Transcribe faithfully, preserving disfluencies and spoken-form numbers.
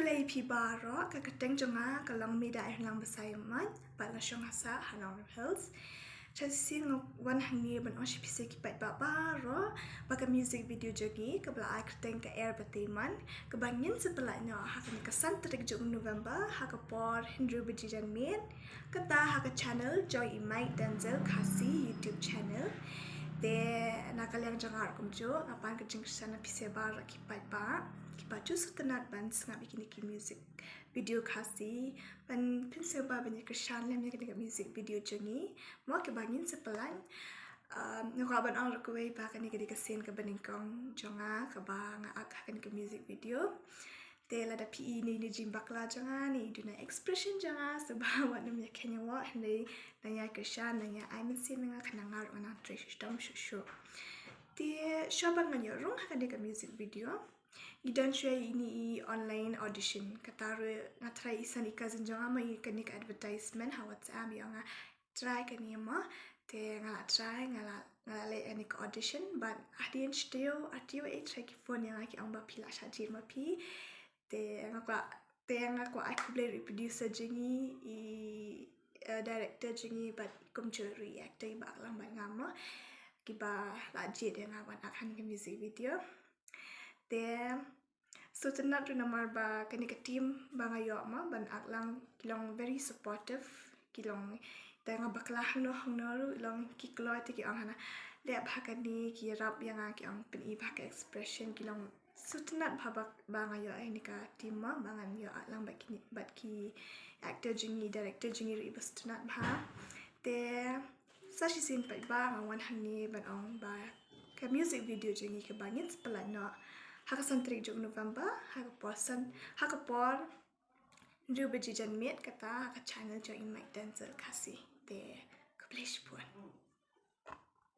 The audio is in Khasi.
Ïa phi baroh, ka kyrteng jong nga ka long Mida Airlang Basaiawmoit, bad nga shong ha sah ha Nongrum Hills. Shisien nga wan hangne ban ong sha phi sa ki paidbah baroh ba ka music video jong ngi kaba la ai kyrteng Ka Air Bateiman, kaba ngin sa pynlait noh ha kane ka san tarik jong November ha ka por hynriew baje janmiet, kata ha ka channel jong i Mike Denzel Khasi YouTube channel. Te na ka liang jong nga ruh kumjuh nga pan ka jingkyrshan na phi sa baroh ki paidbah kiba ju sngewtynnat ban sngap ïa kine ki music video Khasi, ban pynsngewbha ban ïa kyrshan lem ïa kane ka music video jong ngi mo, kaba ngin sa pynlait. Um, nga kwah ban ong ruh kawei ba kane ka dei ka sien kaba nyngkong jong nga kaba nga act ha kane ka music video. Te lada phi i ne i jingbakla jong nga ne i duna expression jong nga, sngewbha wat nym ïa kheiñ ïa nga, hynrei nang ïa kyrshan, nang ïa ai mynsiem ïa nga, khnang nga ruh ngan nang trei shitom shuh shuh. Te shuwa ba ngan ïoh rung ha kane ka music video, ngi don shuwa ine i online audition. Kata ruh nga try i san i cousin jong nga mo, i kane ka advertisement ha WhatsApp, ïa nga try kane mo. Te nga la try, nga la, nga la leh ïa kane ka audition, but hadien shi taïew ar taïew eh try ki phone ïa nga, ki ong ba phi lah shah jied ma phi. Te nga kwah, te nga kwah ai khublei ruh i producer jong ngi, i, eh, director jong ngi, bad kumjuh ruh i actor iba act lang bad nga mo, kiba la jied ïa nga ban act ha kane ka music video. Te sngewtynnat ruh namar ba kane ka team ba nga ïoh mo ban act lang ki long very supportive, ki long, te nga bakla hangno hangno ruh, long ki kloi te ki ong hana, leh bha kane, ki ïarap ïa nga, ki ong pyni bha ka expression, ki long sngewtynnat bha ba, ba nga ïoh ïa kane ka team mo, ba ngan ïoh act lang bad kine, bad ki actor jong ngi, director jong ngi ruh iba sngewtynnat bha. Te sa shisien paidbah, nga wan hangne ban ong ba ka music video jong ngi kaba ngin sa pynlait noh ha ka san tarik jong November ha ka por san, ha ka por hynriew baje janmiet, kata ha ka channel jong i Mike Denzel Khasi. Te khublei shibun.